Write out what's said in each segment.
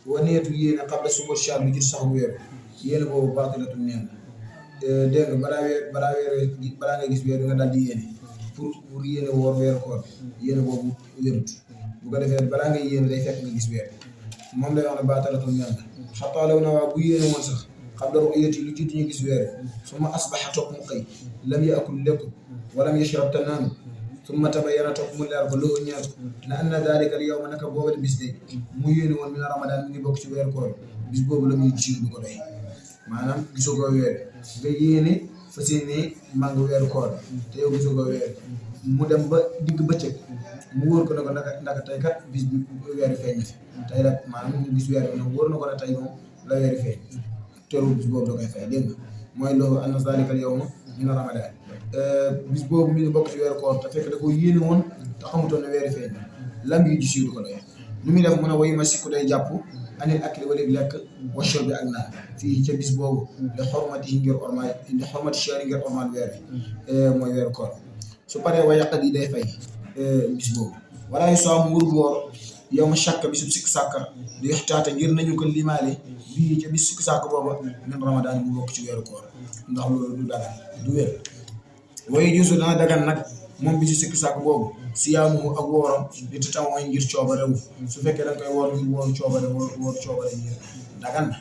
wa niyatu yéene qabla subuut shahr bi gis sax weer yéene boobu baatilatun neen dégg nga balaa nga gis weer nga daal di yéene pour yéene woor weeru koor yéene boobu wérut bu ko defee balaa nga yéene day fekk nga gis weer moom lay wax ne baatilatun neen xataa law na waa bu yéene woon sax qabla ru'yati lu jiitu ñu gis weer summa asbaxa topp mu xëy lam yaakul lekk walam yashrab te naanu summa tabayyana topp mu leer ko loo ñaar na anna daalika al yawma naka booba bis de mu yéene woon mina Ramadan mi ngi bokk ci weeru koor bis boobu la muy jiw du ko doy maanaam gisoo ko weer nga yéene fas yéene màng weeru koor te yow gisoo ko weer mu dem ba digg bëccëg mu wóor ko ne ko naka tey kat bis bi weeru feeñ na fi tey nag maanaam mu gis weer bi nag wóor na ko ne tey moom la weeru feeñ teru bis boobu da koy fay dégg nga mooy loolu anna zaalika al yawma mina Ramadan bis boobu mi ngi bokk ci weeru koor te fekk da ko yéene woon te xamutoon ne weeru feeñ lam yi gis yu du ko doy lu muy def mu ne wayu ma sikku day jàpp anil akli wala lekk wa shurbi ak naan fii ca bis boobu li xormati ngir ormaal li xormati shahri ngir ormaal weer bi mooy weeru koor su paree wa yàq yi day fay bis boobu wala yu soo am wur woor yow ma shakka bisub sikk sàkka di yoxtaate ngir nañu ko limaale bii ca bis sikk sàkk booba min Ramadan bu bokk ci weeru koor ndax loolu du dagan du wér wayu juusu dana dagan nag moom bisu sikk sàkk boobu siyaamu ak wooram di tatam mooy ngir coobarewu su fekkee da nga koy woor ngir wóoru coobare wóor coobare ngir dagan na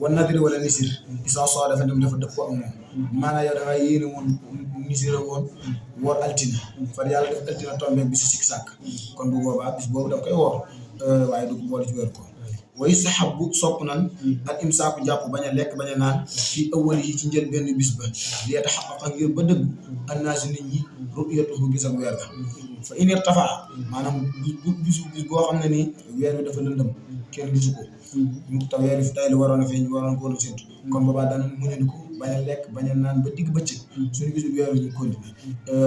wan nadri wala nisir isa soo dafa dem dafa dëppoo ak moom maanaam yow da nga yéene woon nisira woon woor altine far yàlla def altine tombé bisu sikk sàkk kon bu boobaa bis boobu da nga koy woor waaye du ko boole ci weeru ko wa yustahabbu sopp nan ak imsaaku jàpp bañ a lekk bañ a naan fii awwal yi ci njël benn bis ba li yatahaqqaqa ngir ba dëgg annaasi nit ñi ru'yatuhu gis ak weer la fa in irtafaa maanaam bis boo xam ne nii weer wi dafa lëndëm kenn gisu ko te weer wi tey la waroon a feeñ waroon ko woon a séntu kon boobaa daan muñu ko bañ a lekk bañ a naan ba digg bëccëg suñu gisul weer wi ñu continuer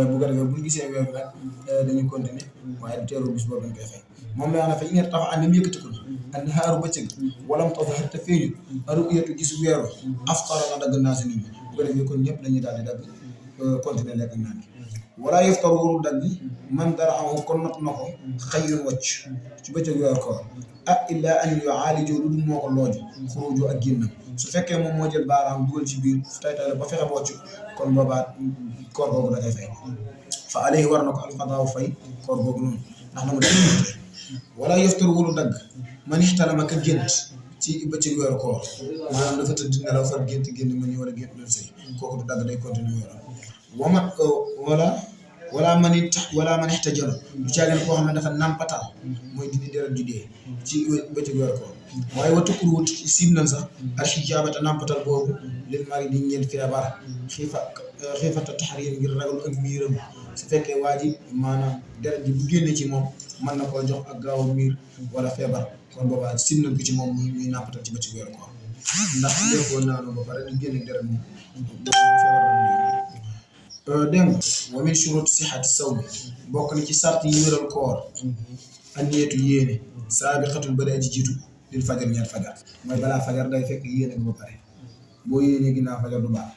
bu ko defee bu ñu gisee weer wi nag dañuy continuer waaye du teeroo bis boobu dañ koy fay moom la wax ne fa in irtafaa ànd mu yëkkati ko an nahaaru bëccëg walam tazhar te feeñu ru'yatu gis weer wi aftara na dagg naa si nit ñi bu ko defee kon ñëpp dañuy daal di dagg continuer lekk ak naan wala yaftar wuru dagg man dara am kon not na ko xëyun wàcc ci bëccëg weer koor illaa an yu'aaliju lu dul moo ko looju xuruju ak génnam su fekkee moom moo jël baaraam dugal ci biir tay tay la ba fexe bocc kon boobaa koor googu da koy fay fa alayhi war na ko alqadaaw fay koor googu noonu ndax na mu def wala yaftar wuru dagg man ixtalama ka gént ci bëccëg weeru koor maanaam dafa tëdd nelaw far gént génn ma ñu wala gént doon sëy kooku du dagg day continuer weeram wala man ixtajala du caagin koo xam ne dafa nampatal mooy dindi deret ju dee ci bëccëg weeru koor waaye wa tukkuruwut siib nan sax alxijaabata nampatal boobu lil mari di ñeel feebar xiifata taxriir ngir ragal ak miiram su fekkee waa ji maanaam deret ji bu génne ci moom mën na koo jox ak gaaw a miir wala feebar kon boobaa siib nañ ko ci moom muy nampatal ci bëccëg weeru koor ndax léegoo naanu ba pare di génne deret moom feebar dégg nga wa min shuruuti sihhati sawmi bokk na ci sart yi wéral koor an-niyatu yéene saabiqatun ba day ji jiitu lil fajar ñaar fajar mooy balaa fajar day fekk yéene ba pare boo yéenee ginnaaw fajar du baax